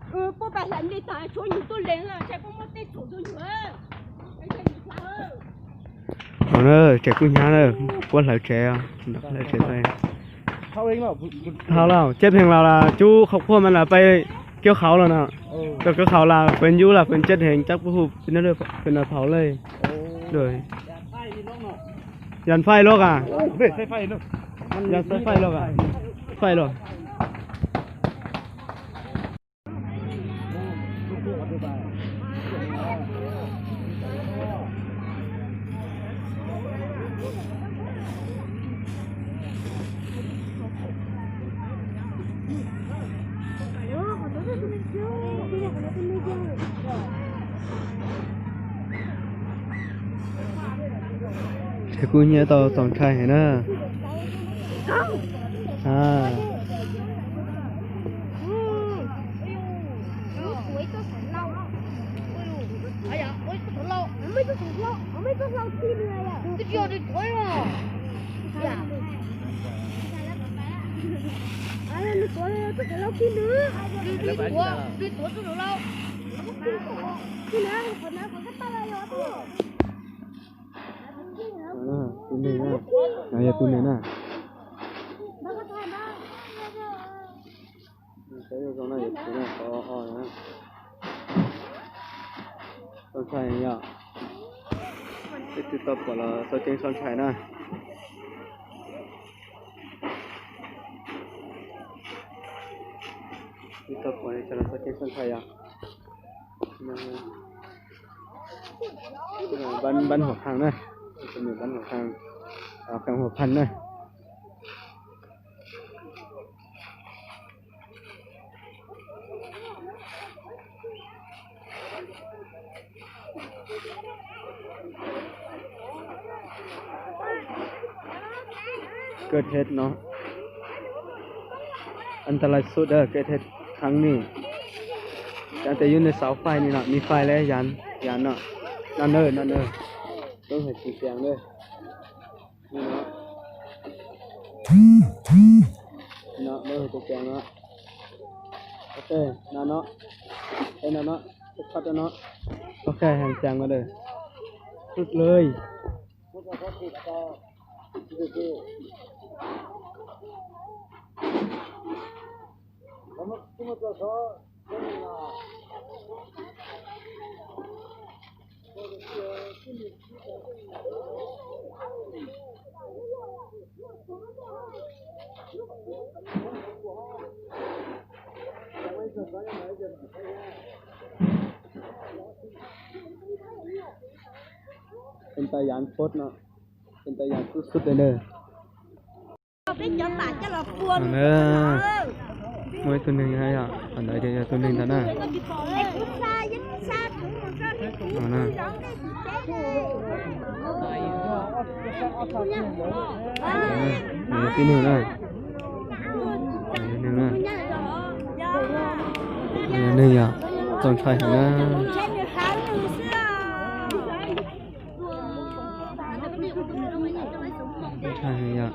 Ua na, tsev kuj hnyav na, puab hlawv tsev, hlawv tsev pais. Thaum lawm ceb heev los cub qhov quaj mas lam pais kawb qhauv los no. Kawb qhauv los peb yub los peb ceb heev cab puab hu peb no phauv le. Yan faij loj a? Yan faij faij loj a? Faij loj. Ces kuj nyiam tau txaus ntshai heev na. Tus neeg na, no yog tus neeg na. Saib zoo zoo na, yuav tus neeg qhov o na. Txaus ntshai yom. Leej twg tau pom los txaus ceeb txaus ntshai na. Leej twg tau pom los txaus ceeb txaus ntshai yom. Bắn, bắn hộp hàng na. Bắn hộp hàng. Hàng hộp phần na. Cut head no. An ta laj sut da, cut head kheev ni. Ces tes yub nws xauv faij ni no, mi faij le yan, yan no. No na, no na. Tub hais tsis tias na. No, no, tub hais tsis tias no. Ok, no no. No no. Tub khot no. Ok, heev tias no da. Sut lawm. Peb ntawd yam poob no, peb ntawd yam kub xub peb ntawd. Muaj ib tug neeg, qhov ntawd ces yog tus neeg ntawd na. Tib neeg na. Neeg na. Neeg yog txaus ntshai heev na. Ntshai heev yog.